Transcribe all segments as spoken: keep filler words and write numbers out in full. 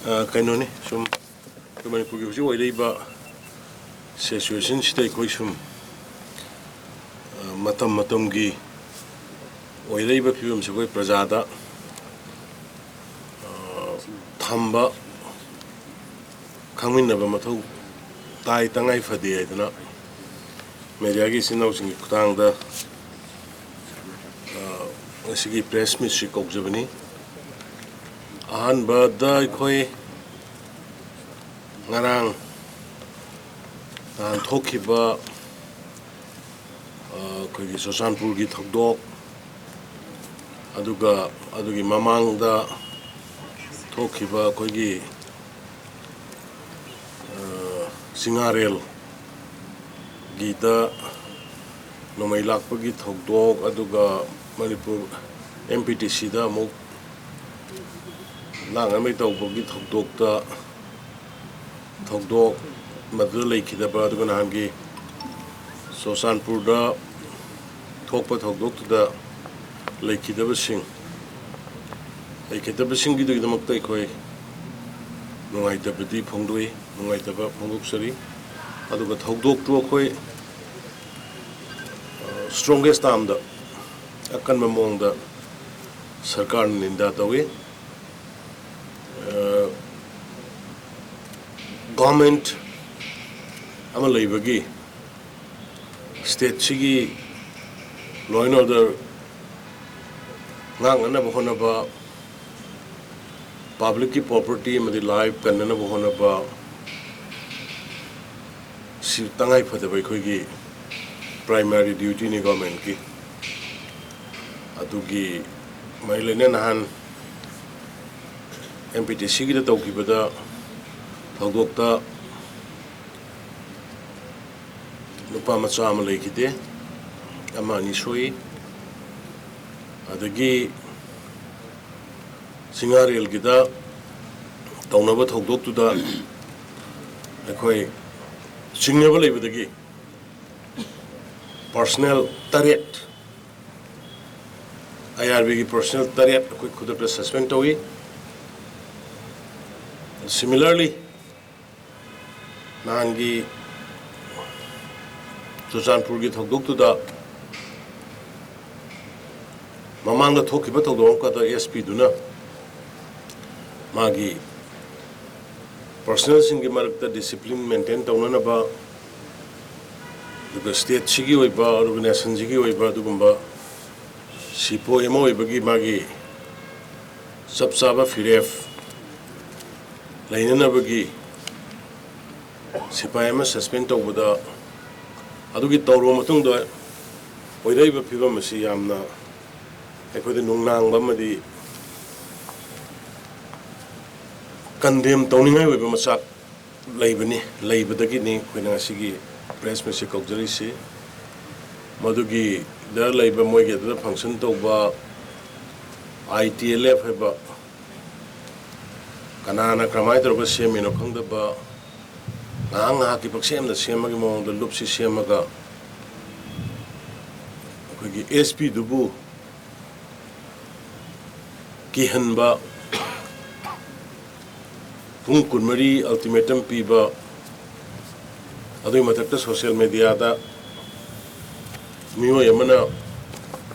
ꯑ, ꯀꯩꯅꯣꯅꯤ, ꯁꯨꯝ ꯑꯩꯈꯣꯏ ꯃꯅꯤꯄꯨꯔꯒꯤ ꯍꯧꯖꯤꯛ ꯑꯣꯏꯔꯛꯏꯕ ꯁꯤꯆꯨꯋꯦꯁꯟꯁꯤꯗ ꯑꯩꯈꯣꯏ ꯁꯨꯝ, ꯑ, ꯃꯇꯝ ꯃꯇꯝꯒꯤ ꯑꯣꯏꯔꯛꯏꯕ ꯐꯤꯕꯝꯁꯦ ꯑꯩꯈꯣꯏ ꯄ꯭ꯔꯖꯥꯗ, ꯑ, ꯊꯝꯕ ꯈꯪꯃꯤꯟꯅꯕ ꯃꯊꯧ ꯇꯥꯏ, ꯇꯉꯥꯏ ꯐꯗꯦ ꯍꯥꯏꯗꯅ ꯃꯦꯗꯤꯌꯥꯒꯤ ꯏꯆꯤꯟ ꯏꯅꯥꯎꯁꯤꯡꯒꯤ ꯈꯨꯠꯊꯥꯡꯗ, ꯑ, ꯉꯁꯤꯒꯤ ꯄ꯭ꯔꯦꯁ ꯃꯤꯠꯁꯤ ꯀꯧꯖꯕꯅꯤ꯫ ꯑꯍꯥꯟꯕꯗ ꯑꯩꯈꯣꯏ ꯉꯔꯥꯡ ꯅꯍꯥꯟ ꯊꯣꯛꯈꯤꯕ, ꯑ, ꯑꯩꯈꯣꯏꯒꯤ ꯆꯨꯔꯆꯥꯟꯄꯨꯔꯒꯤ ꯊꯧꯗꯣꯛ, ꯑꯗꯨꯒ ꯑꯗꯨꯒꯤ ꯃꯃꯥꯡꯗ ꯊꯣꯛꯈꯤꯕ ꯑꯩꯈꯣꯏꯒꯤ, ꯑ, ꯆꯤꯉꯥꯔꯦꯜꯒꯤꯗ ꯅꯣꯡꯃꯩ ꯂꯥꯛꯄꯒꯤ ꯊꯧꯗꯣꯛ, ꯑꯗꯨꯒ ꯃꯅꯤꯄꯨꯔ ꯑꯦꯝ ꯄꯤ ꯇꯤ ꯁꯤꯗ ꯑꯃꯨꯛ ꯂꯥꯡꯅꯕꯩ ꯇꯧꯕꯒꯤ ꯊꯧꯗꯣꯛꯇ, ꯊꯧꯗꯣꯛ ꯃꯗꯨꯗ ꯂꯩꯈꯤꯗꯕ, ꯑꯗꯨꯒ ꯅꯍꯥꯟꯒꯤ ꯆꯨꯔꯆꯥꯟꯄꯨꯔꯗ ꯊꯣꯛꯄ ꯊꯧꯗꯣꯛꯇꯨꯗ ꯂꯩꯈꯤꯗꯕꯁꯤꯡ, ꯂꯩꯈꯤꯗꯕꯁꯤꯡꯒꯤꯗꯃꯛꯇ ꯑꯩꯈꯣꯏ ꯅꯨꯡꯉꯥꯏꯇꯕꯗꯤ ꯐꯣꯡꯗꯣꯛꯏ, ꯅꯨꯡꯉꯥꯏꯇꯕ ꯐꯣꯡꯗꯣꯛꯆꯔꯤ꯫ ꯑꯗꯨꯒ ꯊꯧꯗꯣꯛꯇꯨ ꯑꯩꯈꯣꯏ, ꯑ, ꯁ꯭ꯇꯔꯣꯡꯒꯦꯁ ꯇꯥꯝꯗ, ꯑꯀꯟꯕ ꯃꯑꯣꯡꯗ ꯁꯔꯀꯥꯔꯅ ꯅꯤꯟꯗꯥ ꯇꯧꯏ꯫ ꯑ, ꯒꯣꯔꯃꯦꯟꯠ ꯑꯃ ꯂꯩꯕꯒꯤ, ꯁ꯭ꯇꯦꯠꯁꯤꯒꯤ law and order ꯉꯥꯛꯅꯅꯕ ꯍꯣꯠꯅꯕ, ꯄꯕ꯭ꯂꯤꯛꯀꯤ ꯄ꯭ꯔꯣꯄꯔꯇꯤ ꯑꯃꯗꯤ ꯂꯥꯏꯐ ꯀꯟꯅꯅꯕ ꯍꯣꯠꯅꯕ ꯁꯤ ꯇꯉꯥꯏ ꯐꯗꯕ ꯑꯩꯈꯣꯏꯒꯤ ꯄ꯭ꯔꯥꯏꯃꯥꯔꯤ ꯗ꯭ꯌꯨꯇꯤꯅꯤ ꯒꯣꯔꯃꯦꯟꯠꯀꯤ꯫ ꯑꯗꯨꯒꯤ ꯃꯔꯤ ꯂꯩꯅꯅ ꯅꯍꯥꯟ ꯑꯦꯝ ꯄꯤ ꯇꯤ ꯁꯤꯒꯤꯗ ꯇꯧꯈꯤꯕꯗ ꯊꯧꯗꯣꯛꯇ ꯅꯨꯄꯥ ꯃꯆꯥ ꯑꯃ ꯂꯩꯈꯤꯗꯦ, ꯑꯃ ꯑꯅꯤ ꯁꯣꯛꯏ꯫ ꯑꯗꯒꯤ ꯆꯤꯉꯥꯔꯦꯜꯒꯤꯗ ꯇꯧꯅꯕ ꯊꯧꯗꯣꯛꯇꯨꯗ ꯑꯩꯈꯣꯏ ꯆꯤꯡꯅꯕ ꯂꯩꯕꯗꯒꯤ ꯄꯔꯁꯅꯦꯜ ꯇꯔꯦꯠ ꯑꯥꯏ ꯑꯥꯔ ꯕꯤꯒꯤ ꯄꯔꯁꯅꯦꯜ ꯇꯔꯦꯠ ꯑꯩꯈꯣꯏ ꯈꯨꯗꯛꯇ ꯁꯁꯄꯦꯟ ꯇꯧꯏ꯫ Similarly, ꯅꯍꯥꯟꯒꯤ ꯆꯨꯔꯆꯥꯟꯄꯨꯔꯒꯤ ꯊꯧꯗꯣꯛꯇꯨꯗ ꯃꯃꯥꯡꯗ ꯊꯣꯛꯈꯤꯕ ꯊꯧꯗꯣꯛ ꯑꯃꯈꯛꯇ ꯑꯦꯁ ꯄꯤꯗꯨꯅ ꯃꯥꯒꯤ ꯄꯔꯁꯅꯦꯜꯁꯤꯡꯒꯤ ꯃꯔꯛꯇ ꯗꯤꯁꯤꯄ꯭ꯂꯤꯟ ꯃꯦꯟꯇꯦꯟ ꯇꯧꯅꯅꯕ, ꯑꯗꯨꯒ ꯁ꯭ꯇꯦꯠꯁꯤꯒꯤ ꯑꯣꯏꯕ, ꯑꯣꯔꯒꯅꯥꯏꯖꯦꯁꯟꯁꯤꯒꯤ ꯑꯣꯏꯕ ꯑꯗꯨꯒꯨꯝꯕ ꯁꯤꯄꯣꯏ ꯑꯃ ꯑꯣꯏꯕꯒꯤ ꯃꯥꯒꯤ ꯆꯞ ꯆꯥꯕ ꯐꯤꯔꯦꯞ ꯂꯩꯅꯅꯕꯒꯤ ꯁꯤꯐꯥꯏ ꯑꯃ ꯁꯁꯄꯦꯟ ꯇꯧꯕꯗ, ꯑꯗꯨꯒꯤ ꯇꯧꯔꯕ ꯃꯇꯨꯡꯗ ꯑꯣꯏꯔꯛꯏꯕ ꯐꯤꯕꯝ ꯑꯁꯤ ꯌꯥꯝꯅ ꯑꯩꯈꯣꯏꯗ ꯅꯨꯡꯅꯥꯡꯕ ꯑꯃꯗꯤ ꯀꯟꯗꯦꯝ ꯇꯧꯅꯤꯡꯉꯥꯏ ꯑꯣꯏꯕ ꯃꯆꯥꯛ ꯂꯩꯕꯅꯤ, ꯂꯩꯕꯗꯒꯤꯅꯤ ꯑꯩꯈꯣꯏꯅ ꯉꯁꯤꯒꯤ ꯄ꯭ꯔꯦꯁ ꯃꯤꯠꯁꯦ ꯀꯧꯖꯔꯤꯁꯤ꯫ ꯃꯗꯨꯒꯤꯗ ꯂꯩꯕ ꯃꯣꯏꯒꯤ ꯑꯗꯨꯗ ꯐꯪꯁꯟ ꯇꯧꯕ ꯑꯥꯏ ꯇꯤ ꯑꯦꯜ ꯑꯦꯐ ꯍꯥꯏꯕ, ꯀꯅꯥꯅ ꯀꯔꯝꯍꯥꯏꯅ ꯇꯧꯔꯒ ꯁꯦꯝꯃꯤꯅꯣ ꯈꯪꯗꯕ, ꯉꯥꯏꯍꯥꯛ ꯉꯥꯏꯍꯥꯛꯀꯤ ꯄꯛꯁꯦꯝꯗ ꯁꯦꯝꯕꯒꯤ ꯃꯑꯣꯡꯗ ꯂꯨꯞꯁꯤ ꯁꯦꯝꯃꯒ ꯑꯩꯈꯣꯏꯒꯤ ꯑꯦꯁ ꯄꯤꯗꯨꯕꯨ ꯀꯤꯍꯟꯕ, ꯄꯨꯡ ꯀꯨꯟꯃꯔꯤ ꯑꯜꯇꯤꯃꯦꯇꯝ ꯄꯤꯕ, ꯑꯗꯨꯒꯤ ꯃꯊꯛꯇ ꯁꯣꯁꯤꯌꯦꯜ ꯃꯦꯗꯤꯌꯥꯗ ꯃꯤꯑꯣꯏ ꯑꯃꯅ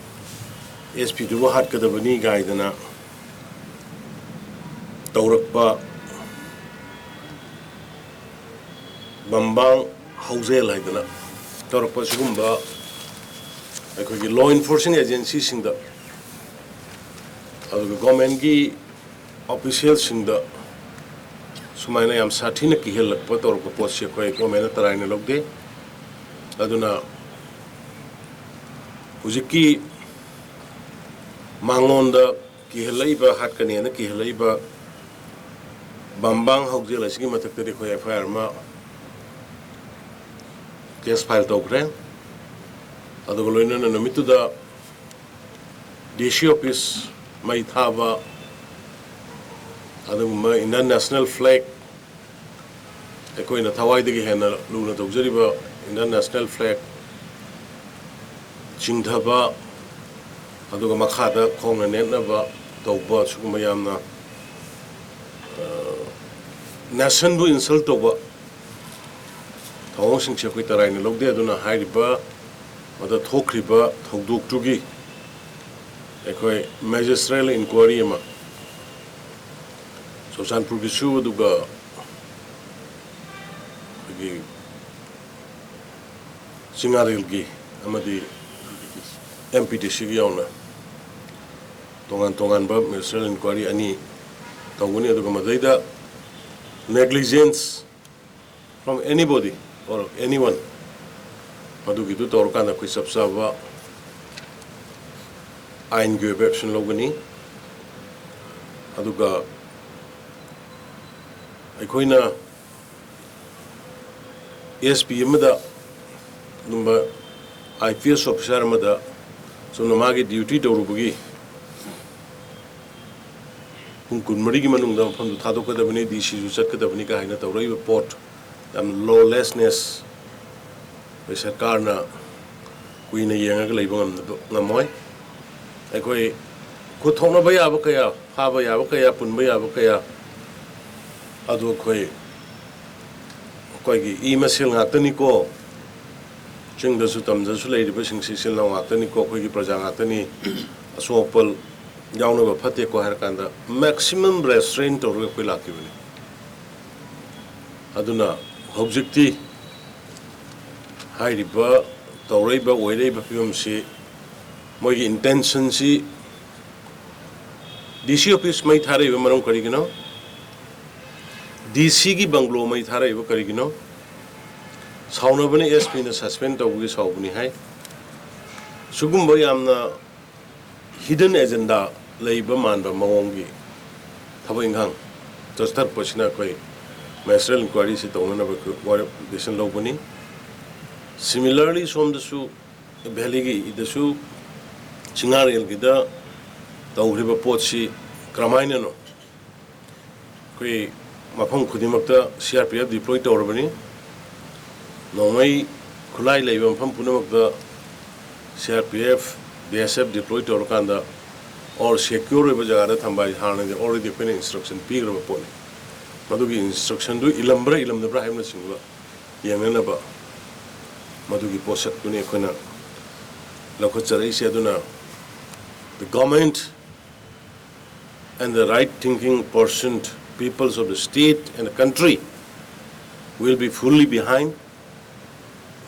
ꯑꯦꯁ ꯄꯤꯗꯨꯕꯨ ꯍꯥꯠꯀꯗꯕꯅꯤ ꯀꯥꯏꯗꯅ ꯇꯧꯔꯛꯄ, ꯕꯝꯕꯥꯡ ꯍꯧꯖꯦꯜ ꯍꯥꯏꯗꯅ ꯇꯧꯔꯛꯄ ꯁꯤꯒꯨꯝꯕ ꯑꯩꯈꯣꯏꯒꯤ ꯂꯣ ꯏꯟꯐꯣꯔꯁꯤꯡ ꯑꯦꯖꯦꯟꯁꯤꯁꯤꯡꯗ, ꯑꯗꯨꯒ ꯒꯣꯔꯃꯦꯟꯒꯤ ꯑꯣꯐꯤꯁꯤꯌꯦꯜꯁꯤꯡꯗ ꯁꯨꯃꯥꯏꯅ ꯌꯥꯝ ꯁꯥꯊꯤꯅ ꯀꯤꯍꯜꯂꯛꯄ ꯇꯧꯔꯛꯄ ꯄꯣꯠꯁꯤ ꯑꯩꯈꯣꯏ ꯒꯣꯔꯃꯦꯟꯅ ꯇꯔꯥꯏꯅ ꯂꯧꯗꯦ꯫ ꯑꯗꯨꯅ ꯍꯧꯖꯤꯛꯀꯤ ꯃꯉꯣꯟꯗ ꯀꯤꯍꯜꯂꯛꯏꯕ, ꯍꯥꯠꯀꯅꯦꯅ ꯀꯤꯍꯜꯂꯛꯏꯕ ꯕꯝꯕꯥꯡ ꯍꯧꯖꯦꯜ ꯑꯁꯤꯒꯤ ꯃꯊꯛꯇꯗꯤ ꯑꯩꯈꯣꯏ ꯑꯦꯐ ꯑꯥꯏ ꯑꯥꯔ ꯑꯃ ꯀꯦꯁ ꯐꯥꯏꯜ ꯇꯧꯈ꯭ꯔꯦ꯫ ꯑꯗꯨꯒ ꯂꯣꯏꯅꯅ ꯅꯨꯃꯤꯠꯇꯨꯗ ꯗꯤ ꯁꯤ ꯑꯣꯐꯤꯁ ꯃꯩ ꯊꯥꯕ, ꯑꯗꯨꯒꯨꯝꯕ ꯏꯟꯗꯤꯌꯥꯟ ꯅꯦꯁꯅꯦꯜ ꯐ꯭ꯂꯦꯒ, ꯑꯩꯈꯣꯏꯅ ꯊꯋꯥꯏꯗꯒꯤ ꯍꯦꯟꯅ ꯂꯨꯅ ꯇꯧꯖꯔꯤꯕ ꯏꯟꯗꯤꯌꯥꯟ ꯅꯦꯁꯅꯦꯜ ꯐ꯭ꯂꯦꯒ ꯆꯤꯡꯊꯕ, ꯑꯗꯨꯒ ꯃꯈꯥꯗ ꯈꯣꯡꯅ ꯅꯦꯠꯅꯕ ꯇꯧꯕ, ꯁꯤꯒꯨꯝꯕ ꯌꯥꯝꯅ, ꯑ, ꯅꯦꯁꯟꯕꯨ ꯏꯟꯁꯜ ꯇꯧꯕ ꯊꯧꯑꯣꯡꯁꯤꯡꯁꯦ ꯑꯩꯈꯣꯏ ꯇꯔꯥꯏꯅ ꯂꯧꯗꯦ꯫ ꯑꯗꯨꯅ ꯍꯥꯏꯔꯤꯕ ꯃꯗ ꯊꯣꯛꯈ꯭ꯔꯤꯕ ꯊꯧꯗꯣꯛꯇꯨꯒꯤ ꯑꯩꯈꯣꯏ ꯃꯦꯖꯤꯁꯇ꯭ꯔꯦꯜ ꯏꯟꯀ꯭ꯋꯥꯏꯔꯤ ꯑꯃ ꯆꯨꯔꯆꯥꯟꯄꯨꯔꯒꯤꯁꯨ, ꯑꯗꯨꯒ ꯑꯩꯈꯣꯏꯒꯤ ꯆꯤꯡꯉꯥꯔꯦꯜꯒꯤ ꯑꯃꯗꯤ ꯑꯦꯝ ꯄꯤ ꯗꯤ ꯁꯤꯒꯤ ꯌꯥꯎꯅ ꯇꯣꯉꯥꯟ ꯇꯣꯉꯥꯟꯕ ꯃꯦꯖꯤꯁꯇ꯭ꯔꯦꯜ ꯏꯟꯀ꯭ꯋꯥꯏꯔꯤ ꯑꯅꯤ ꯇꯧꯒꯅꯤ꯫ ꯑꯗꯨꯒ ꯃꯗꯩꯗ negligence from anybody or anyone, ꯃꯗꯨꯒꯤꯗꯨ ꯇꯧꯔꯀꯥꯟꯗ ꯑꯩꯈꯣꯏ ꯆꯞ ꯆꯥꯕ ꯑꯥꯏꯟꯒꯤ ꯑꯣꯏꯕ ꯑꯦꯛꯁꯟ ꯂꯧꯒꯅꯤ꯫ ꯑꯗꯨꯒ ꯑꯩꯈꯣꯏꯅ ꯑꯦꯁ ꯄꯤ ꯑꯃꯗ, ꯑꯗꯨꯝꯕ ꯑꯥꯏ ꯄꯤ ꯑꯦꯁ ꯑꯣꯐꯤꯁꯥꯔ ꯑꯃꯗ ꯆꯨꯝꯅ ꯃꯥꯒꯤ ꯗ꯭ꯌꯨꯇꯤ ꯇꯧꯔꯨꯕꯒꯤ ꯄꯨꯡ ꯀꯨꯟꯃꯔꯤꯒꯤ ꯃꯅꯨꯡꯗ ꯃꯐꯝꯗꯨ ꯊꯥꯗꯣꯛꯀꯗꯕꯅꯤ, ꯗꯤ ꯁꯤꯁꯨ ꯆꯠꯀꯗꯕꯅꯤ ꯀꯥꯏꯅ ꯇꯧꯔꯛꯏꯕ ꯄꯣꯠ, ꯌꯥꯝꯅ ꯂꯣꯂꯦꯁꯅꯦꯁ, ꯑꯩꯈꯣꯏ ꯁꯔꯀꯥꯔꯅ ꯀꯨꯏꯅ ꯌꯦꯡꯉꯒ ꯂꯩꯕ ꯉꯝꯗꯕ, ꯉꯝꯃꯣꯏ꯫ ꯑꯩꯈꯣꯏ ꯈꯨꯠ ꯊꯣꯛꯅꯕ ꯌꯥꯕ ꯀꯌꯥ, ꯐꯥꯕ ꯌꯥꯕ ꯀꯌꯥ, ꯄꯨꯟꯕ ꯌꯥꯕ ꯀꯌꯥ, ꯑꯗꯨ ꯑꯩꯈꯣꯏ, ꯑꯩꯈꯣꯏꯒꯤ ꯏ ꯃꯁꯦꯜ ꯉꯥꯛꯇꯅꯤꯀꯣ꯫ ꯆꯤꯡꯗꯁꯨ ꯇꯝꯗꯁꯨ ꯂꯩꯔꯤꯕꯁꯤꯡꯁꯤ ꯏꯆꯤꯜ ꯏꯅꯥꯎ ꯉꯥꯛꯇꯅꯤꯀꯣ, ꯑꯩꯈꯣꯏꯒꯤ ꯄ꯭ꯔꯖꯥ ꯉꯥꯛꯇꯅꯤ꯫ ꯑꯁꯣꯛ ꯑꯄꯜ ꯌꯥꯎꯅꯕ ꯐꯠꯇꯦꯀꯣ ꯍꯥꯏꯔꯀꯥꯟꯗ maximum restraint ꯇꯧꯔꯒ ꯑꯩꯈꯣꯏ ꯂꯥꯛꯈꯤꯕꯅꯤ꯫ ꯑꯗꯨꯅ ꯍꯧꯖꯤꯛꯇꯤ ꯍꯥꯏꯔꯤꯕ ꯇꯧꯔꯛꯏꯕ ꯑꯣꯏꯔꯛꯏꯕ ꯐꯤꯕꯝꯁꯤ, ꯃꯣꯏꯒꯤ ꯏꯟꯇꯦꯟꯁꯟꯁꯤ, ꯗꯤ ꯁꯤ ꯑꯣꯐꯤꯁ ꯃꯩ ꯊꯥꯔꯛꯏꯕ ꯃꯔꯝ ꯀꯔꯤꯒꯤꯅꯣ? ꯗꯤ ꯁꯤꯒꯤ ꯕꯪꯒ꯭ꯂꯣ ꯃꯩ ꯊꯥꯔꯛꯏꯕ ꯀꯔꯤꯒꯤꯅꯣ? ꯁꯥꯎꯅꯕꯅꯤ, ꯑꯦꯁ ꯄꯤꯅ ꯁꯁꯄꯦꯟ ꯇꯧꯕꯒꯤ ꯁꯥꯎꯕꯅꯤ ꯍꯥꯏ꯫ ꯁꯤꯒꯨꯝꯕ ꯌꯥꯝꯅ ꯍꯤꯗꯟ ꯑꯦꯖꯦꯟꯗꯥ ꯂꯩꯕ ꯃꯥꯟꯕ ꯃꯑꯣꯡꯒꯤ ꯊꯕꯛ ꯏꯪꯈꯥꯡ ꯆꯠꯊꯔꯛꯄꯁꯤꯅ ꯑꯩꯈꯣꯏ ꯃꯦꯖꯤꯁꯇ꯭ꯔꯦꯜ ꯏꯟꯀ꯭ꯋꯥꯏꯔꯤꯁꯤ ꯇꯧꯅꯅꯕ ꯑꯩꯈꯣꯏ ꯋꯥꯔꯦꯞ, ꯗꯤꯁꯤꯖꯟ ꯂꯧꯕꯅꯤ꯫ ꯁꯤꯃꯤꯂꯔꯂꯤ ꯁꯣꯝꯗꯁꯨ ꯚꯦꯂꯤꯒꯤꯗꯁꯨ ꯆꯤꯡꯉꯥꯔꯦꯜꯒꯤꯗ ꯇꯧꯈ꯭ꯔꯤꯕ ꯄꯣꯠꯁꯤ ꯀꯔꯝꯍꯥꯏꯅꯅꯣ? ꯑꯩꯈꯣꯏ ꯃꯐꯝ ꯈꯨꯗꯤꯡꯃꯛꯇ C R P F deploy ꯇꯧꯔꯕꯅꯤ꯫ ꯅꯣꯡꯃꯩ ꯈꯨꯠꯂꯥꯏ ꯂꯩꯕ ꯃꯐꯝ ꯄꯨꯝꯅꯃꯛꯇ C R P F B S F deploy ꯇꯧꯔꯀꯥꯟꯗ ꯑꯣꯔ ꯁꯦꯀ꯭ꯌꯣꯔ ꯑꯣꯏꯕ ꯖꯒꯥꯗ ꯊꯝꯕ ꯍꯥꯏꯁꯦ ꯍꯥꯟꯅꯗꯤ ꯑꯣꯜꯔꯦꯗꯤ ꯑꯩꯈꯣꯏꯅ ꯏꯟꯁꯇ꯭ꯔꯛꯁꯟ ꯄꯤꯈ꯭ꯔꯕ ꯄꯣꯠꯅꯤ꯫ ꯃꯗꯨꯒꯤ ꯏꯟꯁꯇ꯭ꯔꯛꯁꯟꯗꯨ ꯏꯜꯂꯝꯕ꯭ꯔꯥ ꯏꯜꯂꯝꯗꯕ꯭ꯔꯥ ꯍꯥꯏꯕꯅꯆꯤꯡꯕ ꯌꯦꯡꯅꯅꯕ ꯃꯗꯨꯒꯤ ꯄꯣꯠꯁꯛꯇꯨꯅꯤ ꯑꯩꯈꯣꯏꯅ ꯂꯧꯈꯠꯆꯔꯛꯏꯁꯦ꯫ ꯑꯗꯨꯅ the government and the right thinking percent, peoples of the state and the country will be fully behind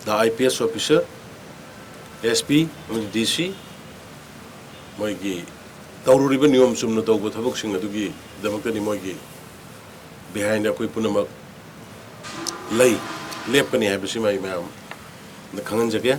the I P S officer, S P ꯑꯃꯗꯤ D C꯫ ꯃꯣꯏꯒꯤ ꯇꯧꯔꯨꯔꯤꯕ ꯅꯤꯌꯣꯝ ꯆꯨꯝꯅ ꯇꯧꯕ ꯊꯕꯛꯁꯤꯡ ꯑꯗꯨꯒꯤꯗꯃꯛꯇꯅꯤ ꯃꯣꯏꯒꯤ behind ꯑꯩꯈꯣꯏ ꯄꯨꯝꯅꯃꯛ ꯂꯩ, ꯂꯦꯞꯀꯅꯤ ꯍꯥꯏꯕꯁꯤꯃ ꯑꯩ ꯃꯌꯥꯝꯗ ꯈꯪꯍꯟꯖꯒꯦ꯫